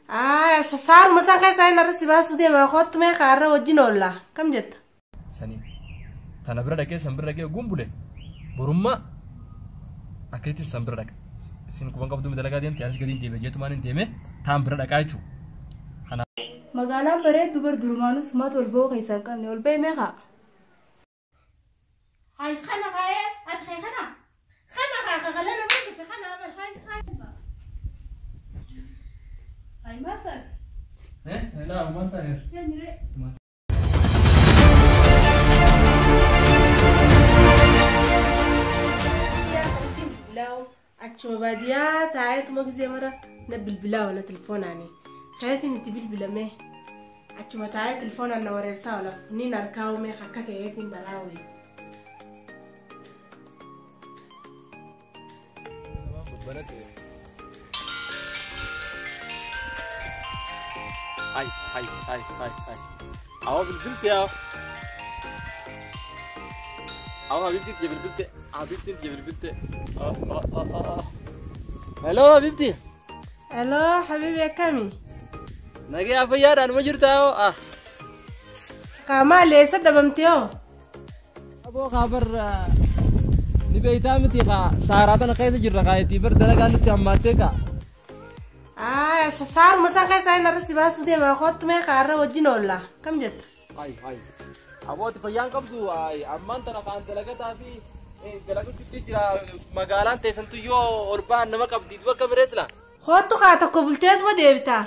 Saaruma san keessaa inni irra si baasuu deema kottu mee kaarra wajjin oolla. Kam jetta? Sanii. Tana bira dhaqee san bira dhaqee gumbule. Borummaa akkasitti san bira dhaqa. Isin kuban qabdu dalagaa deemte anis gadiin deeme jeetumaan hin deeme taan bira dhaqaa jechuudha. Magaalaan bareeddu bar durumaanuu sumaatu ol ba'uu keessaa hin qabne ol ba'e meeqa? Hay kana ka'ee ati hay kana? Kana kaa kakalee nama dhufe kana bar. Hay hay. Hay maal ta'e? Laa waan taaneera. Seeniree. Achuma baadiyyaa taa'eetuma gisee mara na bilbilaa oola tilfoonaani. Kayeetiin itti bilbilame achuma taa'ee tilfoonaan na wareersaa oolaaf niin harkaa'ume akka ta'eetiin baraawee. Hai hai hai hai hai. Awa bilbilte yaa. Awa habibti tiyya bilbilte. Habibti tiyya bilbilte. Hello habibti. Hello habibi akkami? Nagee fayyaadhaan ma jirtaa hoo? Ah. Qaamaa eessa dhabamte hoo? Aboo kaa bar ni beeytaa miti kaa saaraa tana keessa jirra kaa itti bar dalagaa nutti hammaattee kaa. Saaruma san keessaa inni irra si baasuu deema kottu mee kaarra wajjin oolla. Kam jetta? Hai hai. Abooti fayyaan qabdu ammaan tana kaan dalagataa fi dalaguutti jira magaalaan teessantu yoo ol ba'an nama qabdi duba akka biree sila. Kottu kaa tokko bulteetuma deebitaa.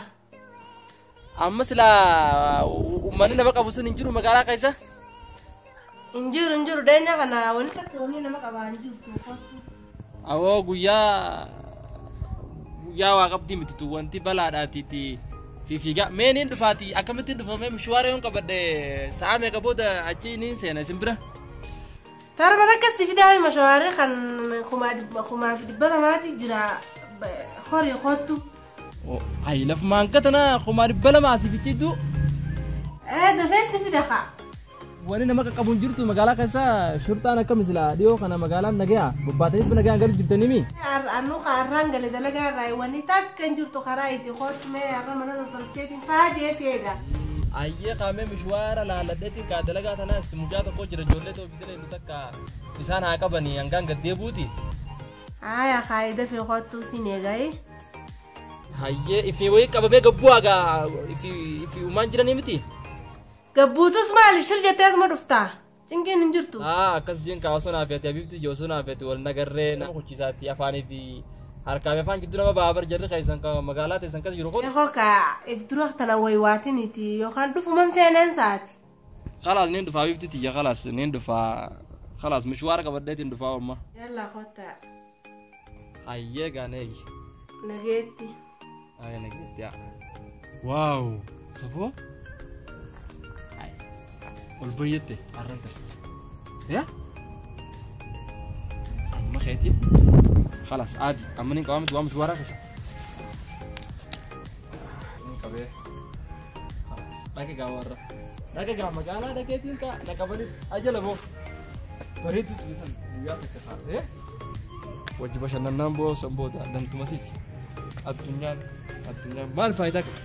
Amma silaa uummanni nama qabu sun hin jiru magaalaa keessa. Hin jiru hin jiru deenya kana wanti takka wanni nama qabaa hin jirtu kottu. Awoo guyyaa guyyaa waa qabdii mititu wanti balaadhaatiiti fiifiigaa mee niin dhufaati akkamittiin dhufa mee mishwaara yoon qabadhe sa'a meeqa booda achi niin seena isin bira. Tarba takka si fidaa mashwaarri kan kumaa fi dhibba lamaati jira horii kottu. Ayi lafumaan katana 200,000 asii fichiitu. Dafee si fida kaa. Wani nama qaqqabu hin jirtu magaalaa keessa shurxaan akkam silaa dhiyoo kana magaalaan nagaya bobbaatanii nagaan galu jirtanii mi? Annu har'aan gale dalagaa irraa wanni takka hin jirtu karaa itti kottu mee har'a mana tottolcheetiin faajee si eega. Ayyee qaamee mishwaara laalladheetiin kaa dalagaa tanaas mucaa tokko jira ijoollee ta'uu bidilee nu takka isaan haa qabanii hangaan gaddee buuti. Aya kaayee dafee kottu siin eegaye. Hayyee ifii wayii qabamee gabbuu hagaa ifii uumaan jiranii miti? Gabbuutus maali shir jetteetuma dhuftaa? Cinqiin hin jirtu. Akkas jeen kaa osoo naaf yaate habibti ijoo osoo naaf yaate wal nagarree nama kuchiisaatti afaanii fi harkaa fi afaan gidduu nama ba'aa bar jarri keessan ka magaalaa teessan keessa jiru kun. Eekoo kaa if dura tana wayiwaatiniiti yookaan dhufuman feeneen saati. Khalaas niin dhufaa habibti tiyya khalaas niin dhufaa khalaas mishwaara qabadheetiin dhufaa amma. Yalla kottaa. Hayyee gaaneegi. Nageetti. Hayyee nageetti yaa. Waaw safoo. Ol bayyette har'aan ta'e. Yaa? Amma keetiin. Khalaas aadi amma niin qabamtu waan mishwaaraa keessa. Niin qabee. Dhaqe gaa warra. Dhaqe gaa magaalaa dhaqeetiin kaa na qabanis ajala boo. Bareedu ciisan guyyaa takka kaasee. Wajji bashannanaan boo san booda dantuma siiti. Addunyaan addunyaan maal faayidaa qaba?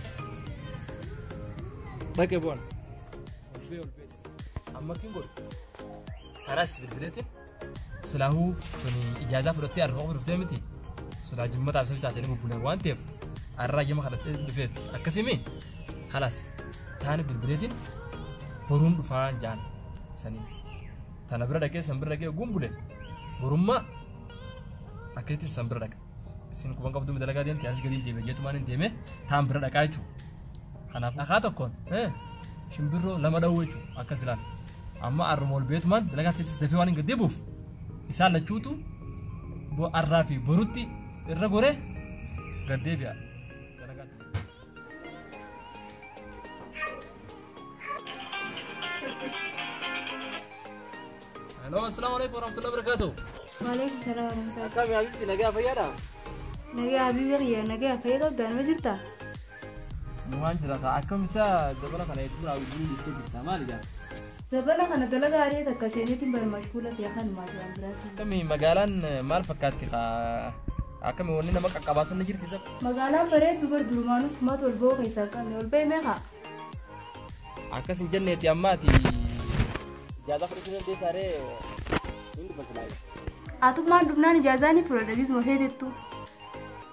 Dhaqe bu'an. Ol bee ol bee. Amma kin godhu karaa itti bilbileetiin silaahuu tuni ijaazaa fudhattee har'a qofa dhuftee miti silaa jimmataaf isa bitaatanii bubbulan waan ta'eef har'aa jima kadhattee dhufeetti akkasimi khalaas taani bilbileetiin boruun dhufaa jaan sanii tana bira dhaqee san bira dhaqee gumbule borummaa akkasitti san bira dhaqa isin kuban qabdu dalagaa deemte anis gadiin deeme jeetumaan hin deeme taan bira dhaqaa jechuudha kanaaf dhakaa tokkoon shimbirroo lama dhawuu jechuudha akkas ilaala. Amma arruma ol beetumaan dalagaa keessattis dafee waan hin gaddeebuuf isaan lachuutu arraa fi borutti irra goree gaddeebi'a. Dalagaa ta'e. Hello, assalamu alaikum warahmatullahi wabarakatuh. Waalaikum salaam warahmatullahi. Akkami habibti nagaa fayyaadha? Nagaa habibi kiyya nagaa fayyaa qabdaan ma jirtaa? Numaan jira kaa akkam isaa zabana kana hedduu naa wajjin dhiistee jirta maali jaa? Zabana kana dalagaa aaree takka seeneetiin bar mashguula ta'e kan maati waan biraati. Akkami magaalaan maal fakkaatti kaa Akkami wanni nama qaqqabaasan ni jirti isa. Magaalaan bareeddu bar durumaanuu sumaatu ol ba'uu keessaa hin qabne ol ba'e meeqa? Akkas hin jenneeti ammaati ijaazaa fudhachuu dandeessaa ree hin dhufa silaa. Atummaan dhufnaan ijaazaa ni fudhadha gisuma feetettu.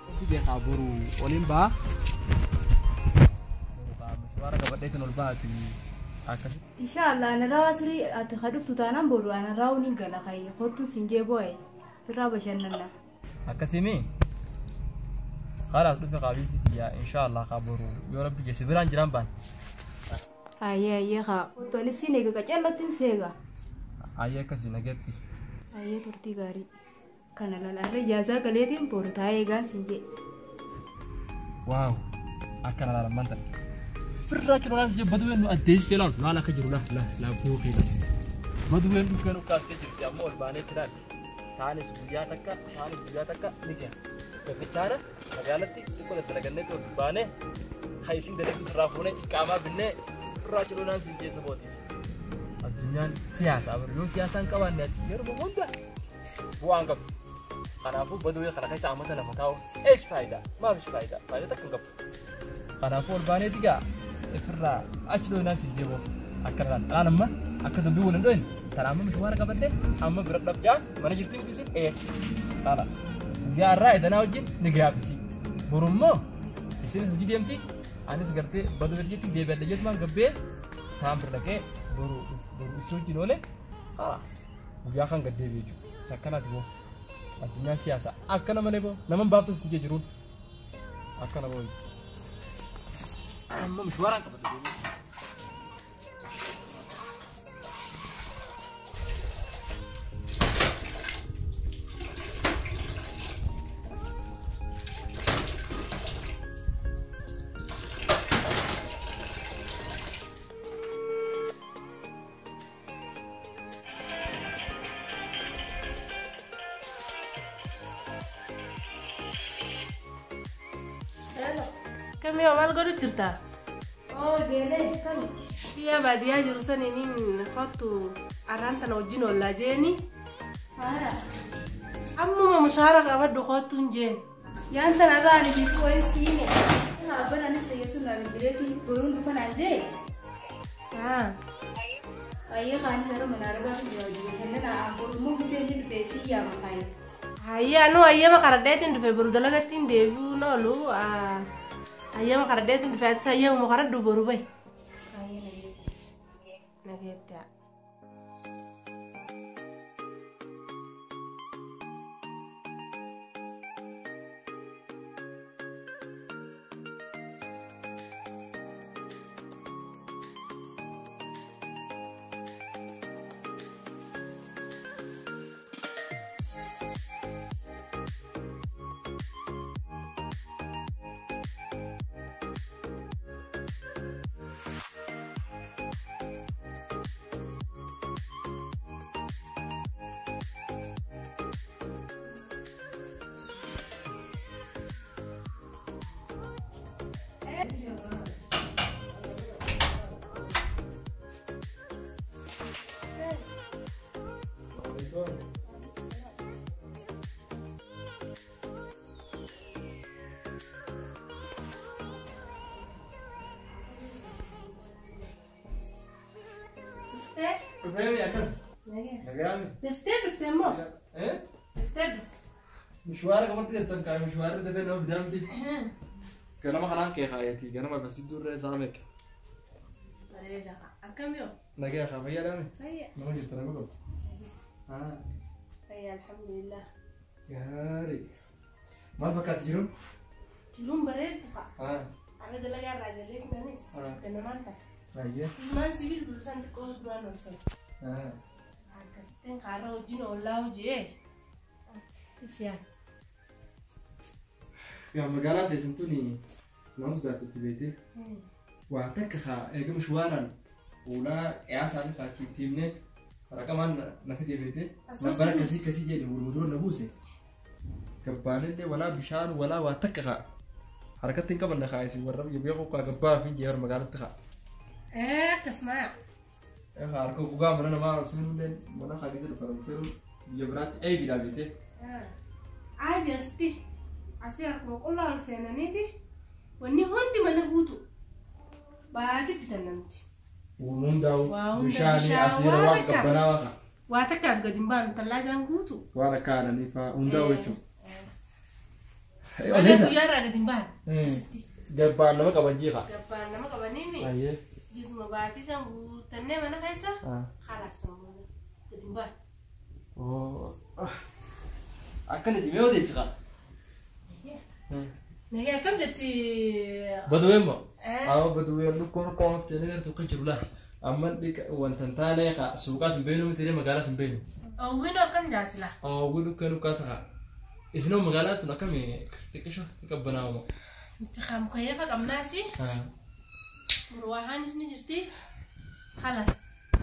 Wanti beekaa boru oliin ba'a. Boru kaa mishwaara qabadheetiin ol ba'aati akkasitti. Inshaallah anarraa asirii ati ka dhuftu taanaan boru anarraa ni gala kayya kottuun siin jee bu'e firraa bashannanna. Akkasimi خلاص dhufe qaabiitti tiyya inshaallah kaa boru yoo rabbi jeesse biraan jiraan baan. Ayyee ayyee kaa kottu anis siin eega qacellattiin seega. Ayyee akkasii nageetti. Ayyee turtii gaarii. Kana lalaarra ijaazaa galeetiin boru taa'ee eegaan siin jee. Waaw akkana laalan manta. Firraa kilolaan jee baduween nu addeessitee laal laal akka jiru laal laal laal buuqee laal. Baduween dhukkee nu kaastee jirti ammoo ol baanee laal. Taanis guyyaa takka taanis guyyaa takka ni gaha. Gabbichaana magaalatti xiqqoo dalagannee ol baanee haa isin dalagdu sirraa fuunee iqaamaa binnee firraa kilolaan siin keessa bootis. Addunyaan siyaasaa bara yoo siyaasaan qabaanne ati yeroo hunda bu'aan qabdu. Kanaafuu baduwee kana keessa amata lama taa'u eesh faayidaa maaf faayidaa faayidaa takka hin qabu. Kanaafuu ol baanee digaa ifirraa achi dhoinaan siin jeeboo akkana laal dhalaan amma akka dubbii waliin dhoyin tana amma mishwaara qabadde amma bira dhabjaa mana jirti miti isin ee laala guyyaa irraa edanaa wajjin ni gaafisi borummoo isinis hojii deemti anis gartee baduu jetti deebi'adha jettumaan gabbee taan bira dhaqee boru boru isii wajjin oole halaas guyyaa kan gad deebi'e jechuudha akkanaati boo addunyaan siyaasaa akkana malee boo naman baaftu si jiruun akkana boo amma mishwaaraan qabadde deemee. Kamii maal godhu jirta? Oo deelee kami. Biyya baadiyyaa jiru saniin kottu arraan tana wajjin oollaa jeeni. Haara. Ammuma mushaara qabadhu kottuun jeen. Yaan tanarraa ani biifuu wayii siine. Abbaan anis fayyasuun naa bilbileeti boruun dhufan an jee. Haa. Ayyee kaanis har'a mana argaatu jira hojii bashannana an borummoo gisee inni dhufee sii yaama kaayi. Hayyee anuu hayyama karadheetiin dhufe boru dalagattiin deebi'uun oolu. Hayyama karadheetiin dhufe atis hayyamuma karadhu boru bahi. Ayyee nageetti. Nageetti. Dhuftee? Dhufee akkam? Nagaami. Dhuftee dhuftee immoo? Eh? Dhuftee dhufte. Mishwaara qabadhu jettan kaa mishwaarri dafee nama bitaa miti. Ganama kanaan kee kaayetii ganama masjiduu irra isaa meeqa. Bareeda. Akkam yoo? Nagaya kaa fayyaa dhaame? Fayya. Nama jirta nama qabdu. Haa. Fayya alhamdulillah. Gaarii. Maal fakkaatti jiruun? Jiruun bareedu kaa. Haa. Arra dalagaa irraa galee anis ganamaan ta'a. Ayyee. Ilmaan sibiil bulsan xiqqoo duraan olsan. Haa. Akkasittiin kaarra wajjin oollaa hojii. Siyaan. Yaa magaalaa teessan tuni nama sodaatutti beekte. Waa takka kaa eega mishwaaraan ulaa qiyaasaa fi kaachii itti himne raqamaan na fide beekte. Bara akkasii akkasii jedhe waluma dura na buuse. Gabbaanillee walaa bishaan walaa waa takka kaa harkatti hin qabanne kaa isin warra biyya beeku kaa gabbaa fi jeer magaalatti kaa. Akkasuma. Harka gogaa mana namaa seenullee mana kaa keessa dhufan seenuun biyya biraatti eebiidhaa beekte. Aybi asitti. Asii harkuma qullaa ol seenaniiti wanni hundi mana guutu baay'ee bitan namti. Hundaa'u Waa hunda bishaanii bishaan, asiira waan waan akka- qabbanaa waan Waa takkaaf gadi hin baanu tallaajaan guutu. waan akka aananii fa'aa hundaa'u jechuudha. Malee guyyaarraa gadi hin baanu. Gabbaan nama qaban jiiqa. Gabbaan nama qabaniimi Ayyee. gisuma baatii san guuttannee mana keessa halaas gadi hin baanu. Akkana jimee odeessi qaba. Nagee akkam jetti? Baduwee immoo. Awwa baduwee lukkuun lukkuun jedhee gartuu kan jiru laa. Amma wanta hin taane suuqaas hin beeknu miti magaalaas hin beeknu. Owwiin akkam jaasila? Awwa lukkee lukkaas haa. Isinoo magaalaa tun akkami xiqqisho qabbanaa'uma. Nuti mukayyaafa qabnaasi murwaahaanis ni jirti. Halas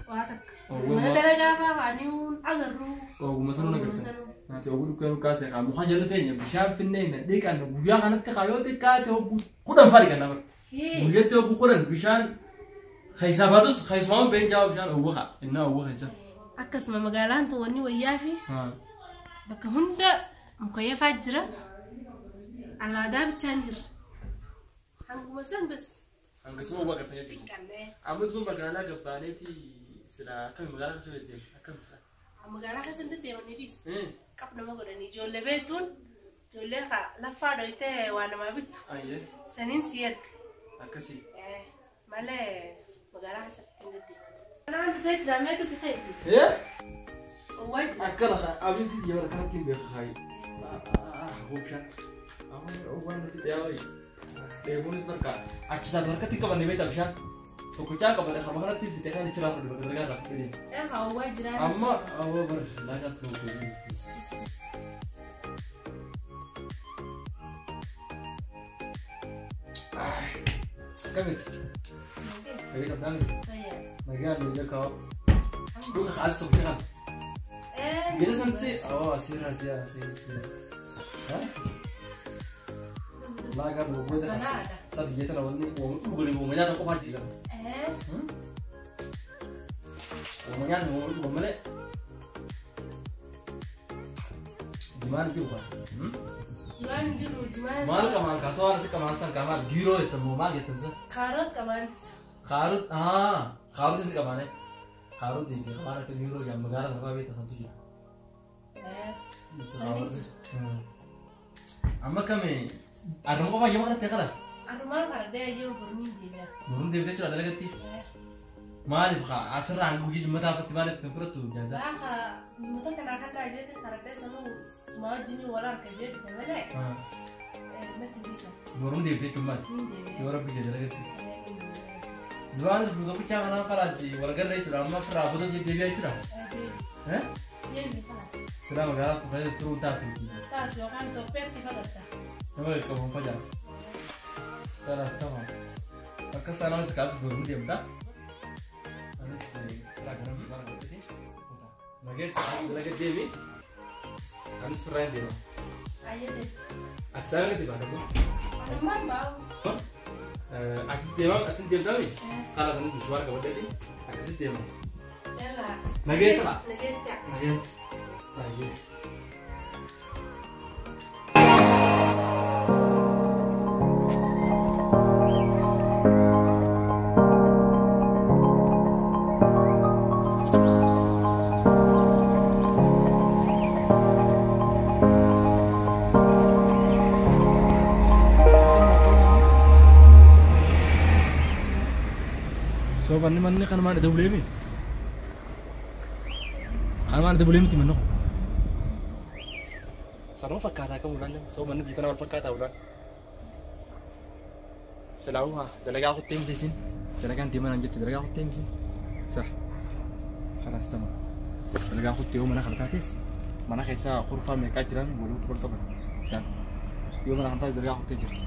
waa takka. Mana dalagaa fa'aa faanii agarru. Ogummaa sanuu nagarta. Ati oguu lukkee lukkaas haa muka jala teenya bishaan finneen dhiqannu guyyaa kanatti haa yoo xiqqaate hogguu 10 fa'aa dhiqannaa bara. Guyyaatti hogguu 10 bishaan keessaa baatus keessumaan been ja'a bishaan oguu haa innaa oguu keessa. Akkasuma magaalaan tun wanni wayyaa fi bakka hunda mukayyafaa jira. Alaadaa bichaan jira. Hanguma san bas. Hangasuma oguu agartan jechuudha. Xiqqaannee. Amma tun magaalaa gabbaaneeti sila akkami magaalaa keessa deddeemu akkami sila. Magaalaa keessa hin deddeemanii dhiis. Qab nama godhanii ijoollee beektuun ijoollee laffaa dhoyitee waa namaa bittu. Ayyee. Saniin si erga. Akkasii. Malee magaalaa keessatti hin deddeemu. Kanaan dhufee jira mee dhufi keeti? Owwaa jira. Akka lafa abinti jabana kanatti hin beeku haayi. Bishaan. Waan nuti dhiyaa Dheebuunis barka achi isaas harkatti qabanne beektaa bishaan. Tokkochaa qabanne kama kanatti bitee kan itti raafu bakka dalagaa irraa fudhate. Owwaa jira. Amma awwa bar laagaa tokko. Akkamitti? Fayyaa qabdaa miti? Nagaan nu jalqaba. Dhuga haala tokko kan. Gida sanatti awwa asirra asirra. Laagaa booda sabi jeeta na wanni dhuganii uuma nyaata qofaa jira. Uuma nyaata uuma dhugan malee. Jimaan jiru kan. Jimaan jiru jimaan. Maal qamaan kaasa waan asi qamaan san qamaan giiroo jettan moo maal jettan san? Kaaroot qamaan. Kaaroot kaaroot isin qamaane. Kaaroot fi qamaan akka giiroo jedhan magaalaa sana fa'aa beektan santu jira. Sanii jira. Amma kami arruma qofaa yoo kanatti kalas. Arrumaan karadee yoo borniin deebi'a. Boruun deebitee jira dalagatti. Maaliif haa asirraa hanga hojii jimmataa afatti maaliif hin fudhattu jaazaa? Laafa guyyoota kanaa kan daajeetiin karadee sanuu suma wajjin wal harka jee dhufe malee natti dhiisa. Boruun deebitee jechuun maali? Niin deebi'a. Yoo rabbi jee dalagatti. Duraanis tokkichaa kanaan kalaas wal garra jechuudha amma firaa booda deebi'aa jechuudha. Deebi kalaas. Silaa magaalaa keessa turuun taatu. Taas yookaan Itoophiyaatti fagatta. Nama qaqqabuun facaasa. Kalaas tama. Akka saanaanis kaas boruun deemta. Anis firaa kana bishaan godhate. Nagee dalaga deemi. Anis firaa hin deema. Ayyee. Ati saala gadi baata kun. Arrumaan baa'u. Ati deemaa ati deemtami. Kalaas anis bishaan qabadheeti akkasitti deema. Yallaa. Nagee ta'a. Nagee ta'a. Nagee. Nagee. Manni manni kanumaan ada buleemi. Kanumaan ada buleemiti manni kun. Sanuma fakkaataa akka bulaan soo manni biyya tanaa wal fakkaataa bulaan. Silaahuu haa dalagaa kuttee miseesin dalagaan deemaa naan jette dalagaa kuttee misin. Sah kalaas tama dalagaa kuttee yoo mana kana taates mana keessaa kurfaa meeqaa jiran wal qaban isaan yoo mana kana taates dalagaa kuttee jirti.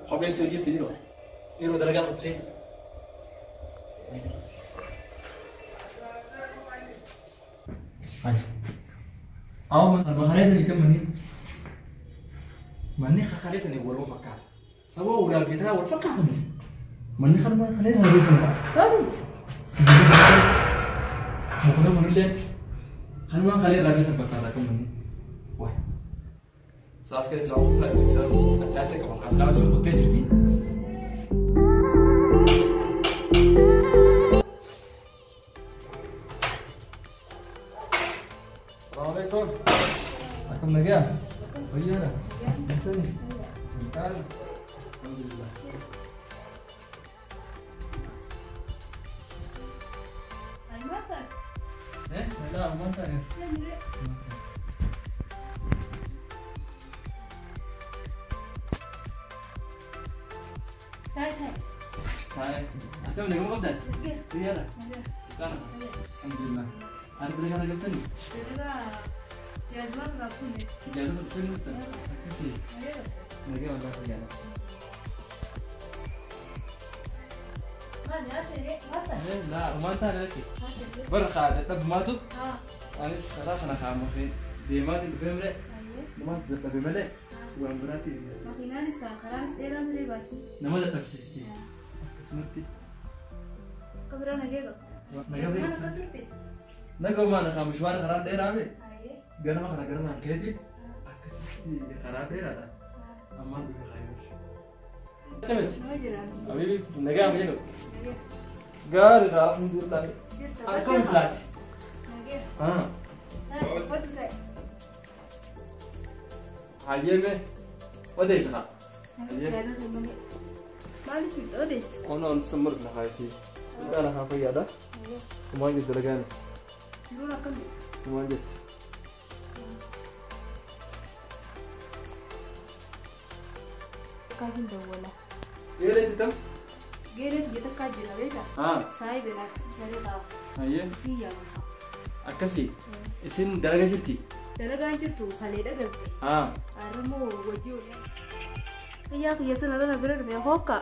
Kopheen si hojiitti jiru. Yeroo dalagaa kuttee. Awo manni kareessa ni kan manni. Manni kareessa ni waluma fakkaata. Sababa ulaa beekaa wal fakkaatamu. Manni kanuma kana irraa beeksisa. Sabi. Mukna kunillee kanuma kana irraa beeksisa fakkaata akka manni. Waay. Saas kan islaamu adda ta'e qaban kaas sun kuttee jirti. Assalamualaikum. Akkam nagaa? Fayyaadha? Bultanii? Milkaa'aa? Alhamdulillah. Eh? Nagaa, maal taane? Taa'e. Akkam nagaa qabdan? Fayyaadha? Milkaa'aa? Alhamdulillah. Ada beli kana galtanii? Ijaazuma dhuftanii dhuftan? Akkasii. Nagaa walaa fayyaadha. Laa waan taane lakki. Bara dadhabmaatu anis karaa kana kaa'amee deemaatiin dhufee malee namaatti dadhabe malee waan biraatiin. Makiinaanis karaanis dheeraa malee baasii. Nama dadhabsiisti. Akkasumatti. Akka biraa nagee qaba. Nagaa Maal akka turte? Nagaa maana kaa mishwaara karaan dheeraa mee? Ganama kana ganamaan keeti akkasitti karaa dheeraadha. Ammaan dhufe kaayoo. Akkamitti? Nama jiraan. Abibi nagaa fayyadu. Gaariidha alhamdulillah. Akkam islaati? Nagee. Ah. Waddu ta'e. Hayyee mee? Odeessa haa. Maaliif jirta odeessi? Onoon simmir na kaayti. Kana haa fayyaadha. Kumaan jettu dalagaan. Jiruun akkam jirti? Kumaan jetti. Kaafiin dawwala. Geelee tam? Geelee biyya takkaa jira beektaa? Ah. Saayi beelaafis shalee qaba. Hayyee. Isin yaamama. Akkasii. Isin dalagaa jirti? Dalagaan jirtu kalee dhagalte. Ah. Harmoo wajji oolaa. Fayyaa kiyya sana irra bira dhufe hookka.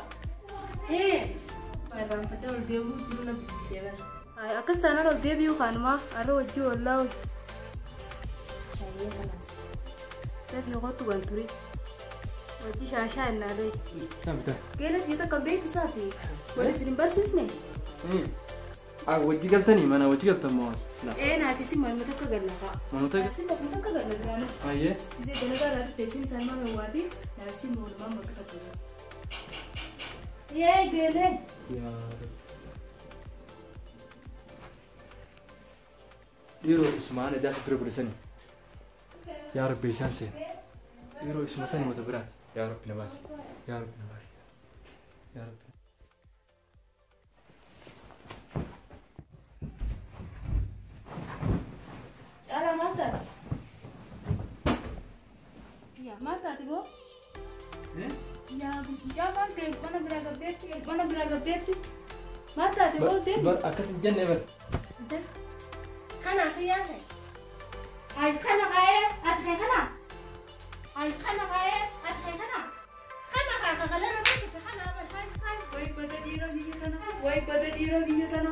Hee! Irraanfadhaa ol deebi'uu jiru na bilbilee bara. Akkas taanaan ol deebi'uu kaanumaa har'a wajji oolaa ho'i. Hayyee kanaas. Dafii kottu kan ture. Wajji shaashaa innaa ta'e. Tamta. Geelee biyya takka beektu saafi. Wal isin hin barsiisne? Ah, wajji galtanii mana wajji galtan moo? Ee naafisi manuma takka galla fa'a. Manuma takka? Naafisi bakka takka galla duraanis. Hayyee. Isee dalagaa irraa dhufte isin isaan mana waati naafisi moolumaan bakka takka galla. Yee geelee. Yaa Rabbi. Dhiiroo isumaan edaa bira godhisanii. Yaa Rabbi isaan seena. Dhiiroo isuma sani mata biraan. Yaa Rabbi na baasi. Yaa Rabbi na baasi. Yaa Rabbi. Caalaa maal taate? Yaa maal taate boo? Yaa mucaa maal ta'e mana biraa gabbeetti mana biraa gabbeetti maal taate boo deemi? Bar akkas hin jenne bar. Kanaaf yaa ta'e. Ay kana kaa'ee ati kee kana? Ay kana kaa'ee ati kee kana? Kana kaa kakalee nama dhufe kana bara. Way bada dhiiroo biyya tana. Way bada dhiiroo biyya tana.